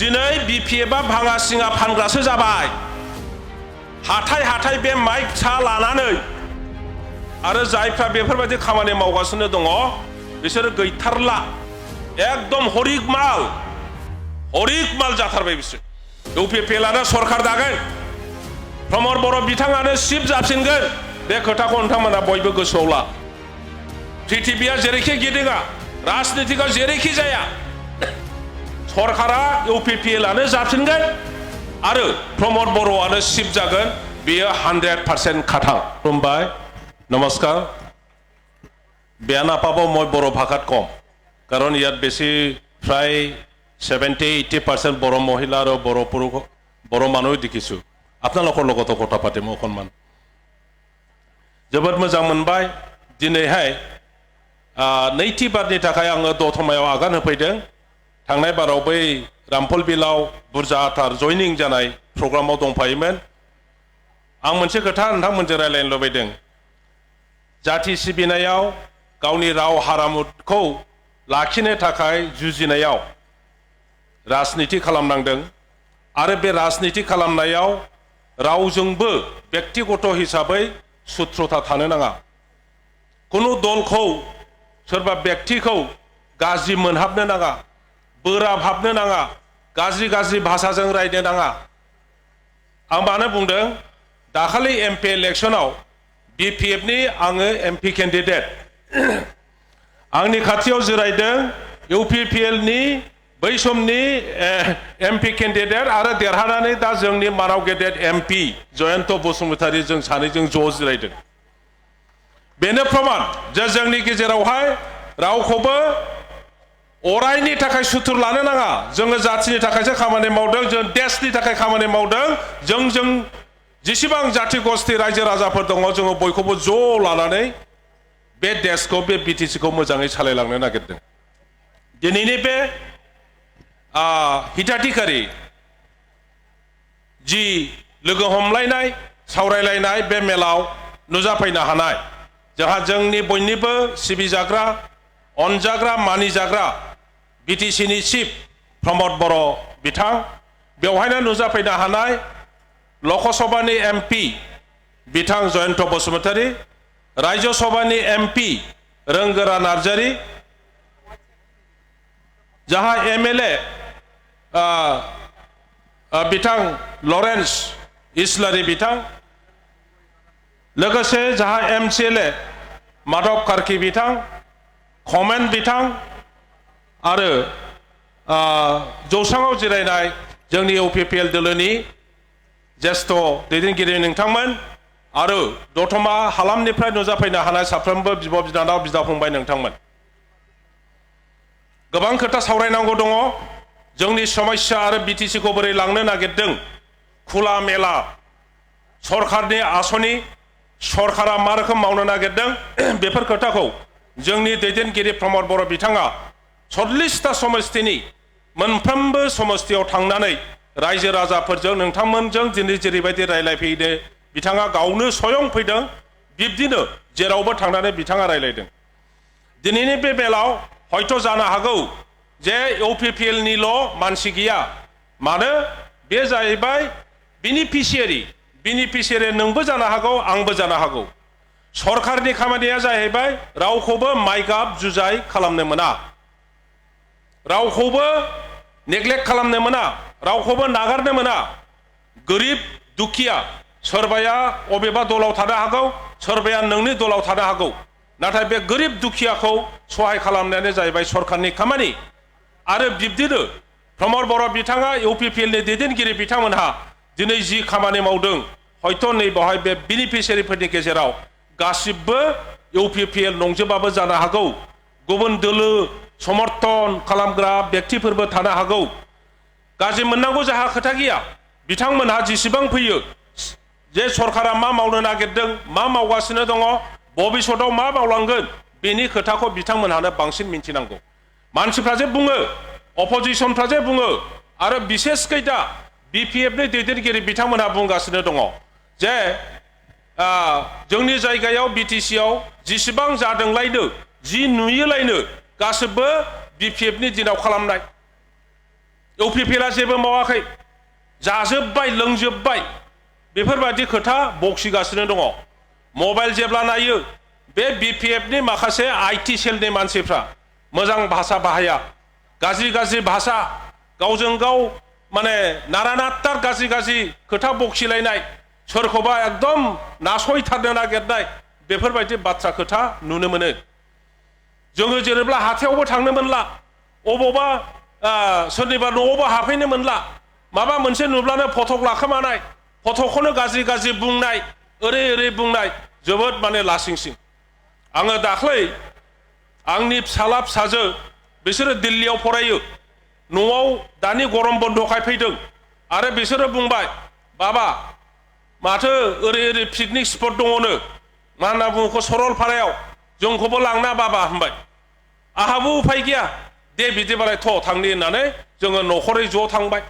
दिनै बिपिएफआ भाङा सिङा फानग्रासो जाबाय हाथाय बे माइक सा लानानै आरो जायफ्रा बेफोरबायदि खामानि मावगासिनो दङ बिसोरो गैथारला एकदम हरिक माल जाथारबाय बिसोर इउपिपिएलआनो सरखार दागोन प्रमद बर' बिथाङानो चिफ जाफिनगोन बे खोथाखौ नोंथांमोना बयबो गोसोआव ला पृथिबिया जेरैखि गिदिङा राजनितिकआ जेरैखि जाया सरकारा इउपिपिएलआनो जाफिनगोन आरो प्रमद बर'आनो चिफ जागोन बेयो 100% खाथां खुलुमबाय नमस्कार বেয়া নাপাব মই বড়ো ভাষাত কম কাৰণ ইয়াত বেছি প্ৰায় 70-80% বড়ো মহিলা আৰু বড়ো পুৰুষ বড়ো মানুহ দেখিছোঁ আপোনালোকৰ লগতো কথা পাতিম অকণমান जोबोद मोजां मोनबाय दिनैहाय नैथि बारनि थाखाय आङो दतमायाव आगान होफैदों थांनाय बाराव बै रामफल बिलाव बुरजाथार जयनिं जानाय प्रग्रामाव दंफायोमोन आं मोनसे खोथा नोंथांमोनजों रायलायनो लुबैदों जाति सिबिनायाव गावनि राव हारिमुखौ लाखिनो थाखाय जुजिनायाव राजनिति खालामनांदों आरो बे राजनिति खालामनायाव रावजोंबो व्यक्तिगत हिसाबै सुथ्रता थानो नाङा कुनु दलखौ सोरबा व्यक्तिखौ गाज्रि मोनहाबनो नाङा बोराब हाबनो नाङा गाज्रि भाषाजों रायनो नाङा आं मानो बुंदों दाखालि एमपि इलेक्शनाव बिपिएफनि आङो एमपि केन्डिडेट आंनि खाथियाव जिरायदों इउपिपिएलनि बै समनि एमपि केन्डिडेट आरो देरहानानै दा जोंनि मानाव गेदेर एमपि जयन्त बसुमतारी जों सानैजों ज' जिरायदों बेनो प्रमान जे जोंनि गेजेरावहाय रावखौबो अरायनि थाखाय सुथुर लानो नाङा जोङो जातिनि थाखायसो खामानि मावदों जों देशनि थाखाय खामानि मावदों जों जेसेबां जाति गस्थि रायजो राजाफोर दङ जोङो बयखौबो ज' लानानै बे देशखौ बे बिटिसिखौ मोजाङै सालायलांनो नागिरदों दिनैनि बे हिताधिकारी जि लोगो हमलायनाय सावरायलायनाय बे मेलाव नुजाफैनो हानाय जोंहा जोंनि बयनिबो सिबिजाग्रा अनजाग्रा मानिजाग्रा बिटिसिनि चिफ प्रमद बर' बिथां बेवहायनो नुजाफैनो हानाय लकसभानि एमपि बिथां जयन्त बसुमतारी राज्य सभानि एमपि रोंगोरा नार्जारी जहाँ एमएलए बिथां लरेन्स इस्लारि बिथां लोगोसे जहाँ एमसिएलए माधव कार्की बिथां कमेन बिथां आरो जौसाङाव जिरायनाय जोंनि इउपिपिएल दोलोनि ज्येष्ठ दैदेनगिरि नोंथांमोन आरो दतमा हालामनिफ्राय नुजाफैनो हानाय साफ्रोमबो बिब' बिनानाव बिदा फंबाय नोंथांमोन गोबां खोथा सावरायनांगौ दङ जोंनि समस्या आरो बिटिसिखौ बोरै लांनो नागिरदों खुला मेला सरकारनि आसनि सरकारा मा रोखोम मावनो नागिरदों बेफोर खोथाखौ जोंनि दैदेनगिरि प्रमद बर' बिथाङा 40टा समस्तिनि मोनफ्रोमबो समस्तियाव थांनानै रायजो राजाफोरजों नोंथांमोनजों दिनै जेरैबायदि रायलायफैदों बिथाङा गावनो स्वयं फैदों बिब्दिनो जेरावबो थांनानै बिथाङा रायलायदों दिनैनि बे बेलाव हयथ' जानो हागौ जे इउपिपिएलनिल' मानसि गैया मानो बे जाहैबाय बेनिफिसियारि नोंबो जानो हागौ आंबो जानो हागौ सरकारनि खामानिया जाहैबाय रावखौबो माइगाब जुजाय खालामनो मोना रावखौबो नेग्लेक्ट खालामनो मोना रावखौबो नागारनो मोना गोरिब दुखिया सोरबाया अबेबा दलाव थानो हागौ सोरबाया नोंनि दलाव थानो हागौ नाथाय बे गोरिब दुखियाखौ सहाय खालामनायानो जाहैबाय सरकारनि खामानि आरो बिब्दिनो प्रमद बर' बिथाङा इउपिपिएलनि दैदेनगिरि बिथांमोनहा दिनै जि खामानि मावदों हयथ' नै बेवहाय बे बेनिफिसियारिफोरनि गेजेराव गासिबो इउपिपिएल नंजोबाबो जानो हागौ गुबुन दोलो समर्थन खालामग्रा व्यक्तिफोरबो थानो हागौ गाज्रि मोननांगौ जोंहा खोथा गैया बिथांमोनहा जेसेबां फैयो जे सरकारा मा मावनो नागिरदों मा मावगासिनो दङ भबिष्यतआव मा मावलांगोन बेनि खोथाखौ बिथांमोनहानो बांसिन मिन्थिनांगौ मानसिफ्रा जे बुङो अपोजिशनफ्रा जे बुङो आरो बिसेसकै दा बिपिएफनि दैदेनगिरि बिथांमोनहा बुंगासिनो दङ जे जोंनि जायगायाव बिटिसिआव जेसेबां जादोंलायनो जि नुयोलायनो गासिबो बिपिएफनि दिनाव खालामनाय इउपिपिएलआ जेबो मावाखै जाजोब्बाय लोंजोब्बाय बेफोरबायदि खोथा बखिगासिनो दङ मबाइल जेब्ला नायो बे बिपिएफनि माखासे आईटी सेलनि मानसिफ्रा मोजां भाषा बाहाया गाज्रि गाज्रि भाषा गावजों गाव माने नारानात्तार गाज्रि गाज्रि खोथा बखिलायनाय सोरखौबा एकदम नासयथारनो नागिरनाय बेफोरबायदि बाथ्रा खोथा नुनो मोनो जोङो जेनेबा हाथायावबो थांनो मोनला अबावबा सोरनिबा न'आवबो हाबफैनो मोनला माबा मोनसे नुब्लानो फटक लाखोमानाय फटकखौनो गाज्रि गाज्रि बुंनाय ओरै ओरै बुंनाय जोबोद माने लासिंसिं आङो दाख्लै आंनि फिसाला फिसाजो बिसोरो दिल्लीयाव फरायो न'आव दानि गरम बन्दखाय फैदों आरो बिसोरो बुंबाय बाबा माथो ओरै ओरै पिकनिक स्पट दङनो मा होनना बुङो सरलपारायाव जोंखौबो लांना बाबा होनबाय आहाबो उफाय गैया दे बिदिबालाय थ' थांनि होननानै जोङो न'खरै ज' थांबाय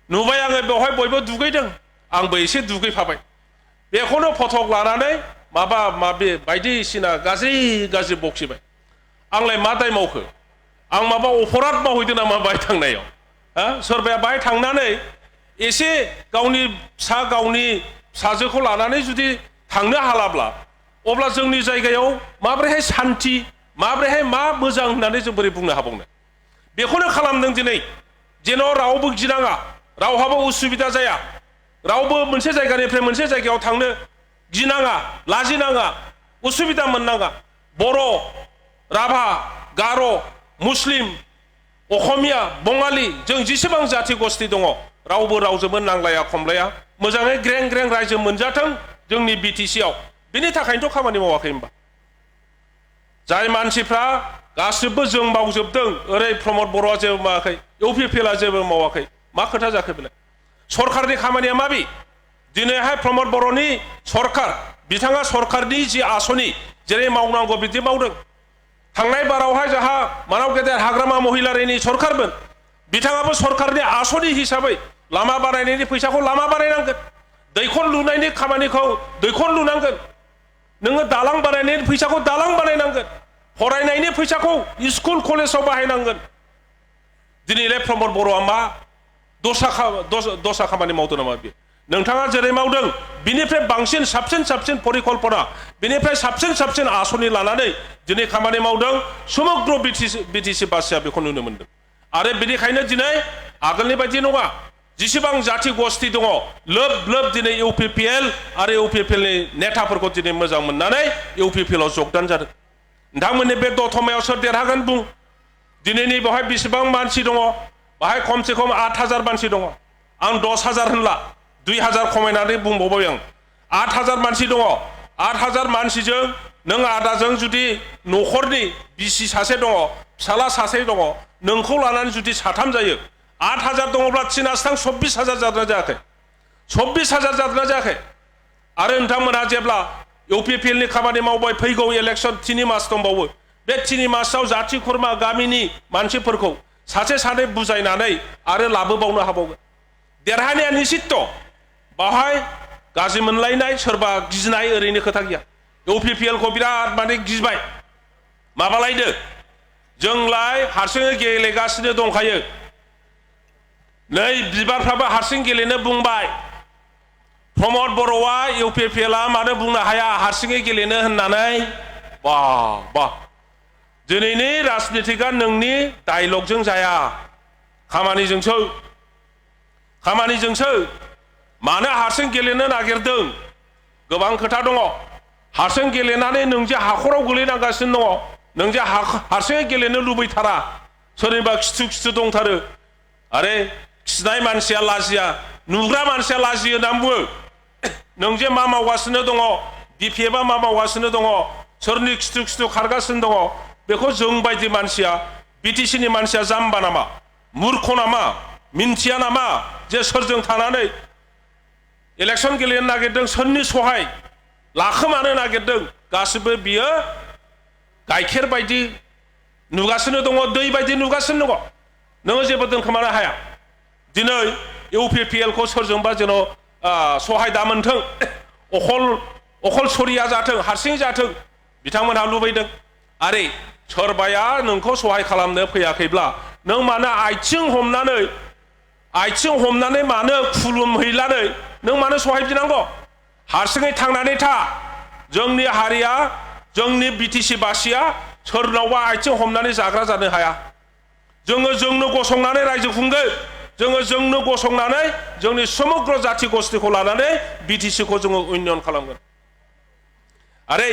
नुबाय आङो बेवहाय बयबो दुगैदों आंबो एसे दुगैफाबाय बेखौनो फटक लानानै माबा माबि बायदिसिना गाज्रि गाज्रि बखिबाय आंलाय मा दाय मावखो आं माबा अपराध मावहैदों नामा बाहाय थांनायाव सोरबाया बाहाय थांनानै एसे गावनि फिसा गावनि फिसाजोखौ लानानै जुदि थांनो हालाब्ला अब्ला जोंनि जायगायाव माब्रैहाय सान्थि माब्रैहाय मा मोजां होननानै जों बोरै बुंनो हाबावनो बेखौनो खालामदों दिनै जेन' रावबो गिनाङा रावहाबो उसुबिदा जाया रावबो मोनसे जायगानिफ्राय मोनसे जायगायाव थांनो गिनाङा लाजिनाङा उसुबिदा मोननाङा बर' राभा गार' मुस्लिम अखमिया बङालि जों जेसेबां जाथि गस्थि दङ रावबो रावजोंबो नांलाया खमलाया मोजाङै ग्रें ग्रें रायजो मोनजाथों जोंनि बिटिसिआव बिनि थाखायनोथ' खामानि मावाखै होनबा जाय मानसिफ्रा गासिबो जों मावजोबदों ओरै प्रमद बर'आ जेबो मावाखै इउपिपिएलआ जेबो मावाखै मा खोथा जाखो बेलाय सरकारनि खामानिया माबि दिनैहाय प्रमद बर'नि सरकार बिथाङा सरकारनि जि आसनि जेरै मावनांगौ बिदि मावदों थांनाय बारावहाय जोंहा मानाव गेदेर हाग्रामा महिलारिनि सरकारमोन बिथाङाबो सरकारनि आसनि हिसाबै लामा बानायनायनि फैसाखौ लामा बानायनांगोन दैखर लुनायनि खामानिखौ दैखर लुनांगोन नोङो दालां बानायनायनि फैसाखौ दालां बानायनांगोन फरायनायनि फैसाखौ स्कुल कलेजाव बाहायनांगोन दिनैलाय प्रमद बर'आ मा दस्रा खामानि मावदों नामा बे नोंथाङा जेरै मावदों बिनिफ्राय बांसिन साबसिन परिकल्पना बिनिफ्राय साबसिन आसनि लानानै दिनै खामानि मावदों समग्र बिटिसि बासिया बेखौ नुनो मोनदों आरो बेनिखायनो दिनै आगोलनि बायदि नङा जेसेबां जाथि गस्थि दङ लोब लोब दिनै इउपिपिएल आरो इउपिपिएलनि नेताफोरखौ दिनै मोजां मोननानै इउपिपिएलआव जगदान जादों नोंथांमोननि बे दतमायाव सोर देरहागोन बुं दिनैनि बेवहाय बेसेबां मानसि दङ बाहाय खमसे खम 8,000 मानसि दङ आं 10,000 होनला 2,000 खमायनानै बुंबावबाय आं 8,000 मानसि दङ 8,000 मानसिजों नों आदाजों जुदि न'खरनि बिसि सासे दङ फिसाला सासे दङ नोंखौ लानानै जुदि साथाम जायो 8,000 दङब्ला 3 24,000 जादोंना जायाखै 24,000 जादोंना जायाखै आरो नोंथांमोनहा जेब्ला इउपिपिएलनि खामानि मावबाय फैगौ इलेक्सन 3 मास दंबावो बे 3 मासाव जाथि खुरमा गामिनि मानसिफोरखौ सासे सानै बुजायनानै आरो लाबोबावनो हाबावगोन देरहानाया निश्चित बावहाय गाज्रि मोनलायनाय सोरबा गिनाय ओरैनो खोथा गैया इउपिपिएलखौ बिराद माने गिबाय माबालायदो जोंलाय हारसिङै गेलेगासिनो दंखायो नै बिबारफ्राबो हारसिं गेलेनो बुंबाय प्रमद बर'आ इउपिपिएलआ मानो बुंनो हाया हारसिङै गेलेनो होननानै बा दिनैनि राजनितिकआ नोंनि डायलगजों जाया खामानिजोंसो मानो हारसिं गेलेनो नागिरदों गोबां खोथा दङ हारसिं गेलेनानै नों जे हाखराव गोलैनांगासिनो दङ नों जे हारसिङै गेलेनो लुबैथारा सोरनिबा खिथु दंथारो आरे खिनाय मानसिया लाजिया नुग्रा मानसिया लाजियो होनना बुङो नों जे मा मावगासिनो दङ बिपिएफआ मा मावगासिनो दङ सोरनि खिथु खारगासिनो दङ बेखौ जों बायदि मानसिया बिटिसिनि मानसिया जाम्बा नामा मूर्ख नामा मिन्थिया नामा जे सोरजों थानानै इलेक्सन गेलेनो नागिरदों सोरनि सहाय लाखोमानो नागिरदों गासिबो बियो गाइखेर बायदि नुगासिनो दङ दै बायदि नुगासिनो दङ नोङो जेबो दोनखोमानो हाया दिनै इउपिपिएलखौ सोरजोंबा जेन' सहाय दा मोनथों अखल सरिया जाथों हारसिं जाथों बिथांमोनहा लुबैदों आरे सोरबाया नोंखौ सहाय खालामनो फैयाखैब्ला नों मानो आथिं हमनानै आथिं हमनानै मानो खुलुमहैलानै नों मानो सहाय बिनांगौ हारसिङै थांनानै था जोंनि हारिया जोंनि बिटिसि बासिया सोरनावबा आथिं हमनानै जाग्रा जानो हाया जोङो जोंनो गसंनानै रायजो खुंगोन जोङो जोंनो गसंनानै जोंनि समग्र जाथि गस्थिखौ लानानै बिटिसिखौ जोङो उन्नयन खालामगोन आरे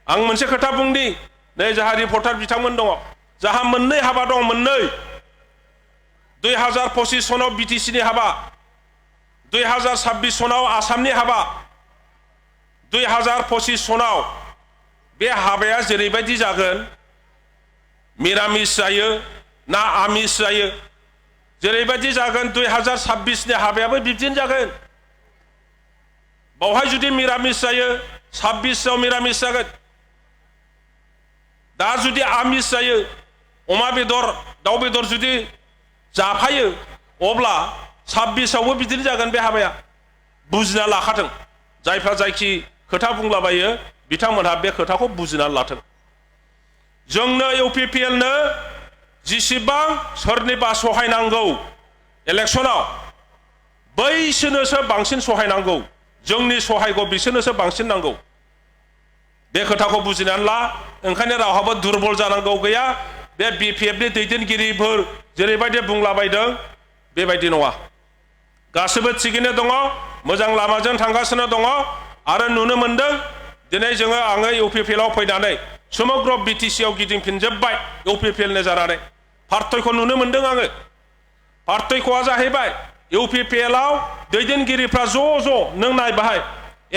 आं मोनसे खोथा बुंनि नै जाहा रिपर्टार बिथांमोन दङ जाहा मोननै हाबा दं मोननै 2025 सनाव बिटिसिनि हाबा 2026 सनाव आसामनि हाबा 2025 सनाव बे हाबाया जेरैबायदि जागोन मिरामिस जायो ना आमिस जायो जेरैबायदि जागोन 2026 नि हाबायाबो बिब्दिनो जागोन बावहाय जुदि मिरामिस जायो 26 आव मिरामिस जागोन दा जुदि आमिस जायो अमा बेदर दाउ बेदर जुदि जाफायो अब्ला 26 आवबो बिदिनो जागोन बे हाबाया बुजिना लाखाथों जायफ्रा जायखि खोथा बुंलाबायो बिथांमोनहा बे खोथाखौ बुजिना लाथों जोंनो इउपिपिएल नो जिसिबां सोरनिबा सहाय नांगौ इलेक्शनाव बैसोरनोसो बांसिन सहाय नांगौ जोंनि सहायखौ बिसोरनोसो बांसिन नांगौ बे खोथाखौ बुजिनानै ला ओंखायनो रावहाबो दुरबल जानांगौ गैया बे बिपिएफ नि दैदेनगिरिफोर जेरैबायदि बुंलाबायदों बेबायदि नङा गासिबो थिगैनो दङ मोजां लामाजों थांगासिनो दङ आरो नुनो मोनदों दिनै जोङो आङो इउपिपिएल आव फैनानै समग्र बिटिसि आव गिदिंफिनजोबबाय इउपिपिएल नि जानानै पार्थक्यखौ नुनो मोनदों आङो पार्थक्यआ जाहैबाय इउपिपिएल आव दैदेनगिरिफ्रा ज' नों नाय बाहाय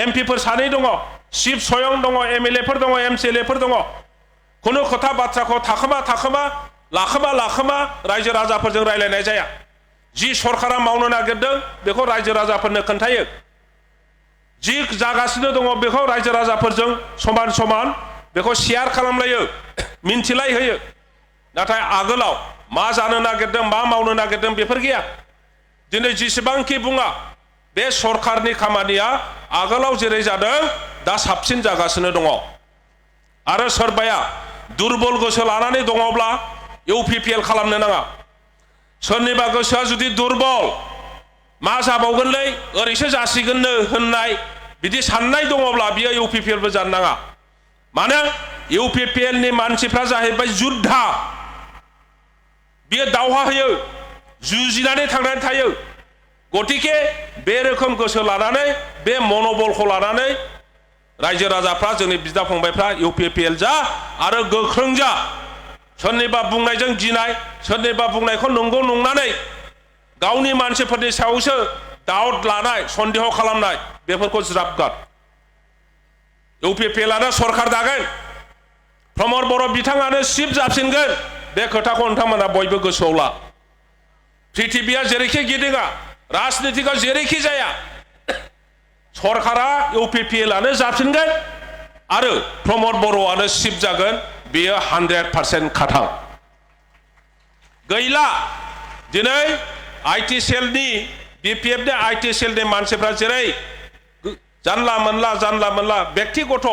एमपिफोर सानै दङ चिफ सयं दङ एमएलएफोर दङ एमसिएलएफोर दङ खुनु खोथा बाथ्राखौ थाखोमा लाखोमा रायजो राजाफोरजों रायलायनाय जाया जि सरकारा मावनो नागिरदों बेखौ रायजो राजाफोरनो खोन्थायो जि जागासिनो दङ बेखौ रायजो राजाफोरजों समान बेखौ शेयार खालामलायो मिन्थिलाय होयो नाथाय आगोलाव मा जानो नागिरदों मा मावनो नागिरदों बेफोर गैया दिनै जेसेबांखि बुङा बे सरकारनि खामानिया आगोलाव जेरै जादों दा साबसिन जागासिनो दङ आरो सोरबाया दुरबल गोसो लानानै दङब्ला इउपिपिएल खालामनो नाङा सोरनिबा गोसोआ जुदि दुरबल मा जाबावगोनलै ओरैसो जासिगोननो होननाय बिदि साननाय दङब्ला बियो इउपिपिएलबो जानो नाङा मानो इउपिपिएल नि मानसिफ्रा जाहैबाय जुद्धा बियो दावहा होयो जुजिनानै थांनानै थायो गतिके बे रोखोम गोसो लानानै बे मनोबलखौ लानानै रायजो राजाफ्रा जोंनि बिदा फंबायफ्रा इउपिपिएल जा आरो गोख्रों जा सोरनिबा बुंनायजों गिनाय सोरनिबा बुंनायखौ नंगौ नंनानै गावनि मानसिफोरनि सायावसो डाउट लानाय सन्देह खालामनाय बेफोरखौ ज्राब गार इउपिपिएलआनो सरकार दागोन प्रमद बर' बिथाङानो चिफ जाफिनगोन बे खोथाखौ नोंथांमोना बयबो गोसोआव ला पृथिबिया जेरैखि गिदिङा राजनितिकआ जेरैखि जाया सरकारा इउपिपिएलआनो जाफिनगोन आरो प्रमद बर'आनो चिफ जागोन बेयो 100% खाथां गैला दिनै आईटी सेलनि बिपिएफ नि आईटी सेलनि मानसिफ्रा जेरै जानला मोनला व्यक्तिगत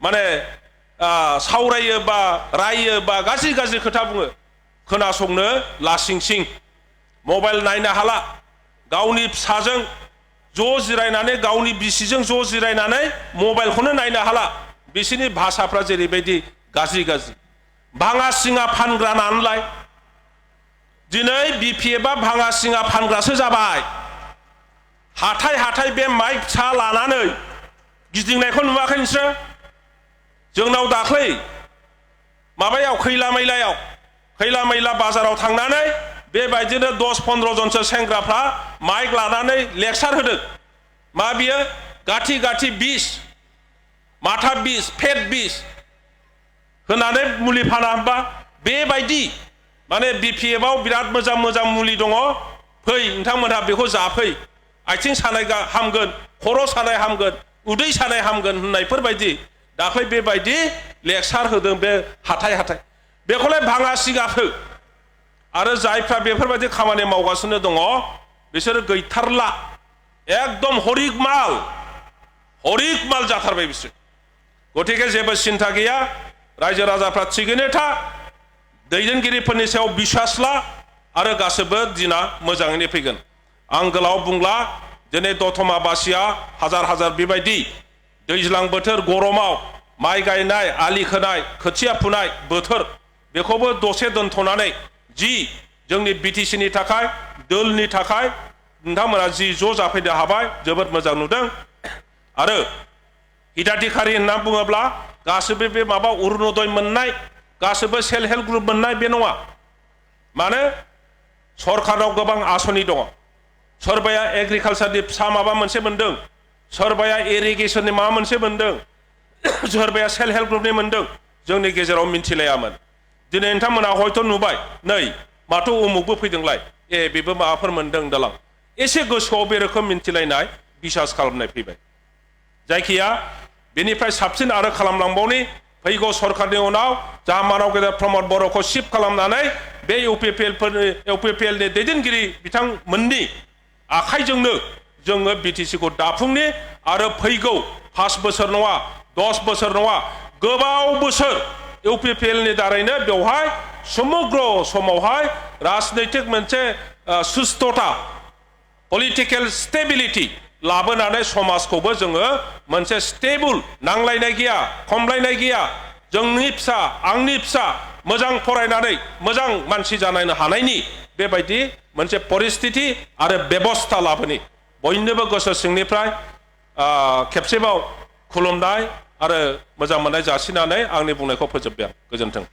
माने सावरायो बा रायो बा गाज्रि खोथा बुङो खोनासंनो लासिंसिं मबाइल नायनो हाला गावनि फिसाजों ज' जिरायनानै गावनि बिसिजों ज' जिरायनानै मबाइलखौनो नायनो हाला बिसिनि भाषाफ्रा जेरैबायदि गाज्रि भाङा सिङा फानग्रा नालाय दिनै बिपिएफआ भाङा सिङा फानग्रासो जाबाय हाथाय बे माइक फिसा लानानै गिदिंनायखौ नुवाखै नोंसोरो जोंनाव दाख्लै माबायाव खैला मैला बाजाराव थांनानै बेबायदिनो 10-15 जनसो सेंग्राफ्रा माइक लानानै लेक्सार होदों मा बियो गाथि बिस माथा बिस फेट बिस होनानै मुलि फाना होनबा बेबायदि माने बिपिएफआव बिराद मोजां मुलि दङ फै नोंथांमोनहा बेखौ जाफै आथिं सानाय हामगोन खर' सानाय हामगोन उदै सानाय हामगोन होननायफोरबायदि दाख्लै बेबायदि लेक्सार होदों बे हाथाय बेखौलाय भाङा सिगाखो आरो जायफ्रा बेफोरबायदि खामानि मावगासिनो दङ बिसोरो गैथारला एकदम हरिक माल जाथारबाय बिसोर गतिके जेबो सिन्था गैया रायजो राजाफ्रा थिगैनो था दैदेनगिरिफोरनि सायाव बिश्वास ला आरो गासैबो दिना मोजाङैनो फैगोन आं गोलाव बुंला दिनै दतमाबासिया हाजार हाजार बेबायदि दैज्लां बोथोर गरमाव माइ गायनाय आलि खोनाय खोथिया फुनाय बोथोर बेखौबो दसे दोनथ'नानै जि जोंनि बिटिसिनि थाखाय दोलनि थाखाय नोंथांमोना जि ज' जाफैनो हाबाय जोबोद मोजां नुदों आरो हिताधिकारि होनना बुङोब्ला गासैबो बे माबा अरुणोदय मोननाय गासैबो सेल्फ हेल्प ग्रुप मोननाय बे नङा मानो सरखाराव गोबां आसनि दङ सोरबाया एग्रिकालसारनि फिसा माबा मोनसे मोनदों सोरबाया इरिगेसननि माबा मोनसे मोनदों सोरबाया सेल्फ हेल्प ग्रुपनि मोनदों जोंनि गेजेराव मिन्थिलायामोन दिनै नोंथांमोना हयथ' नुबाय नै माथो उमुकबो फैदोंलाय बेबो माबाफोर मोनदों दालां एसे गोसोआव बे रोखोम मिन्थिलायनाय बिसास खालामनाय फैबाय जायखिया बेनिफ्राय साबसिन आरो खालामलांबावनि फैगौ सरकारनि उनाव जाहा मानाव गेजेर प्रमद बर'खौ सिफ खालामनानै बे इउपिपिएलनि दैदेनगिरि बिथांमोननि आखाइजोंनो जोङो बिटिसिखौ दाफुंनि आरो फैगौ 5 बोसोर नङा 10 बोसोर नङा गोबाव बोसोर इउपिपिएलनि दारैनो बेवहाय समग्र समावहाय राजनैतिक मोनसे सुस्थता पलिटिकेल स्टेबिलिटि लाबोनानै समाजखौबो जोङो मोनसे स्टेबल नांलायनाय गैया खमलायनाय गैया जोंनि फिसा आंनि फिसा मोजां फरायनानै मोजां मानसि जानो हानायनि बेबायदि मोनसे परिस्थिति आरो बेबस्था लाबोनि बयनोबो गोसो सिंनिफ्राय खेबसेबाव खुलुमनाय आरो मोजां मोननाय जासिनानै आंनि बुंनायखौ फोजोबबाय आं गोजोन्थों